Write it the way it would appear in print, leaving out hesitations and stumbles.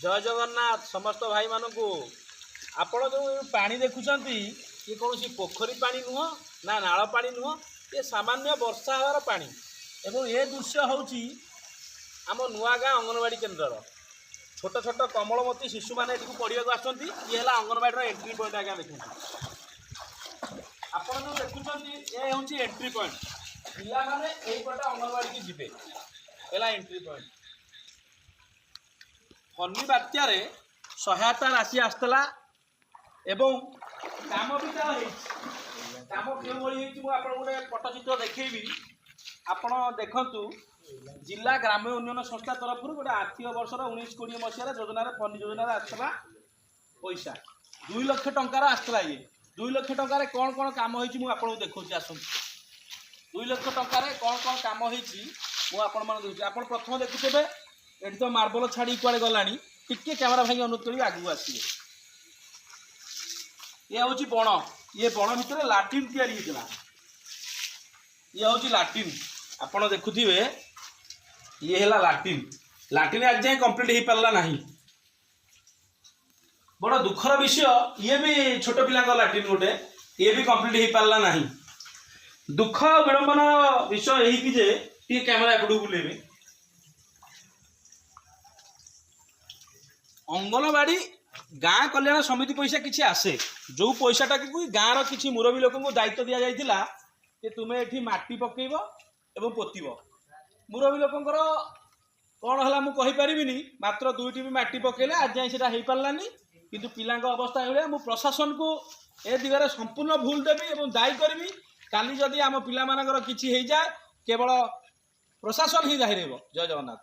ଜୟ ଜଗନ୍ନାଥ ସମସ୍ତ ଭାଇମାନଙ୍କୁ। ଆପଣ ଯେଉଁ ପାଣି ଦେଖୁଛନ୍ତି, ଇଏ କୌଣସି ପୋଖରୀ ପାଣି ନୁହଁ ନା ନାଳ ପାଣି ନୁହଁ, ଏ ସାମାନ୍ୟ ବର୍ଷା ହେବାର ପାଣି। ଏବଂ ଏ ଦୃଶ୍ୟ ହେଉଛି ଆମ ନୂଆଗାଁ ଅଙ୍ଗନବାଡ଼ି କେନ୍ଦ୍ରର। ଛୋଟ ଛୋଟ କମଳମତୀ ଶିଶୁମାନେ ଏଠିକୁ ପଢ଼ିବାକୁ ଆସନ୍ତି। ଇଏ ହେଲା ଅଙ୍ଗନବାଡ଼ିର ଏଣ୍ଟ୍ରି ପଏଣ୍ଟ। ଆଜ୍ଞା, ଦେଖନ୍ତୁ, ଆପଣ ଯେଉଁ ଦେଖୁଛନ୍ତି, ଏ ହେଉଛି ଏଣ୍ଟ୍ରି ପଏଣ୍ଟ। ପିଲାମାନେ ଏଇପଟେ ଅଙ୍ଗନବାଡ଼ିକି ଯିବେ, ହେଲା ଏଣ୍ଟ୍ରି ପଏଣ୍ଟ। ଫନି ବାତ୍ୟାରେ ସହାୟତା ରାଶି ଆସିଥିଲା ଏବଂ କାମ ବି ତାର ହେଇଛି। କାମ କେଉଁଭଳି ହେଇଛି, ମୁଁ ଆପଣଙ୍କୁ ଗୋଟେ ପଟ୍ଟଚିତ୍ର ଦେଖେଇବି, ଆପଣ ଦେଖନ୍ତୁ। ଜିଲ୍ଲା ଗ୍ରାମ୍ୟ ଉନ୍ନୟନ ସଂସ୍ଥା ତରଫରୁ ଗୋଟେ ଆର୍ଥିକ ବର୍ଷର 19-20 ମସିହାରେ ଯୋଜନାରେ, ଫନି ଯୋଜନାରେ ଆସିଥିଲା ପଇସା। 2 ଲକ୍ଷ ଟଙ୍କାର ଆସିଥିଲା। ଇଏ 2 ଲକ୍ଷ ଟଙ୍କାରେ କ'ଣ କ'ଣ କାମ ହେଇଛି, ମୁଁ ଆପଣଙ୍କୁ ଦେଖାଉଛି, ଆସନ୍ତୁ। 2 ଲକ୍ଷ ଟଙ୍କାରେ କ'ଣ କ'ଣ କାମ ହେଇଛି, ମୁଁ ଆପଣମାନଙ୍କୁ ଦେଉଛି। ଆପଣ ପ୍ରଥମେ ଦେଖୁଥିବେ, ଏଠି ତ ମାର୍ବଲ ଛାଡ଼ି କୁଆଡ଼େ ଗଲାଣି। ଟିକେ କ୍ୟାମେରା ଭାଇ ଅନୁରୋଧ କରିବି, ଆଗକୁ ଆସିବେ। ଇଏ ହେଉଛି ବଣ। ଇଏ ବଣ ଭିତରେ ଲାଟ୍ରିନ୍ ତିଆରି ହେଇଥିଲା। ଇଏ ହେଉଛି ଲାଟ୍ରିନ୍, ଆପଣ ଦେଖୁଥିବେ, ଇଏ ହେଲା ଲାଟ୍ରିନ୍। ଲାଟ୍ରିନ୍ ଆଜି ଯାଏଁ କମ୍ପ୍ଲିଟ୍ ହେଇପାରିଲା ନାହିଁ, ବଡ଼ ଦୁଃଖର ବିଷୟ। ଇଏ ବି ଛୋଟ ପିଲାଙ୍କ ଲାଟ୍ରିନ୍ ଗୋଟେ, ଇଏ ବି କମ୍ପ୍ଲିଟ୍ ହେଇପାରିଲା ନାହିଁ। ଦୁଃଖ ଆଉ ବିଡ଼ମ୍ବନାର ବିଷୟ ଏହିକି ଯେ, ଟିକେ କ୍ୟାମେରା ଏପଟକୁ ବୁଲେଇବେ, ଅଙ୍ଗନବାଡ଼ି ଗାଁ କଲ୍ୟାଣ ସମିତି ପଇସା କିଛି ଆସେ, ଯେଉଁ ପଇସାଟାକୁ ଗାଁର କିଛି ମୁରବୀ ଲୋକଙ୍କୁ ଦାୟିତ୍ୱ ଦିଆଯାଇଥିଲା ଯେ ତୁମେ ଏଠି ମାଟି ପକେଇବ ଏବଂ ପୋତିବ। ମୁରବୀ ଲୋକଙ୍କର କ'ଣ ହେଲା ମୁଁ କହିପାରିବିନି, ମାତ୍ର ଦୁଇଟି ବି ମାଟି ପକେଇଲେ, ଆଜି ଯାଏଁ ସେଇଟା ହେଇପାରିଲାନି। କିନ୍ତୁ ପିଲାଙ୍କ ଅବସ୍ଥା ଏଭଳିଆ। ମୁଁ ପ୍ରଶାସନକୁ ଏ ଦିଗରେ ସମ୍ପୂର୍ଣ୍ଣ ଭୁଲ ଦେବି ଏବଂ ଦାୟୀ କରିବି। କାଲି ଯଦି ଆମ ପିଲାମାନଙ୍କର କିଛି ହେଇଯାଏ, କେବଳ ପ୍ରଶାସନ ହିଁ ଦାୟୀ ରହିବ। ଜୟ ଜଗନ୍ନାଥ।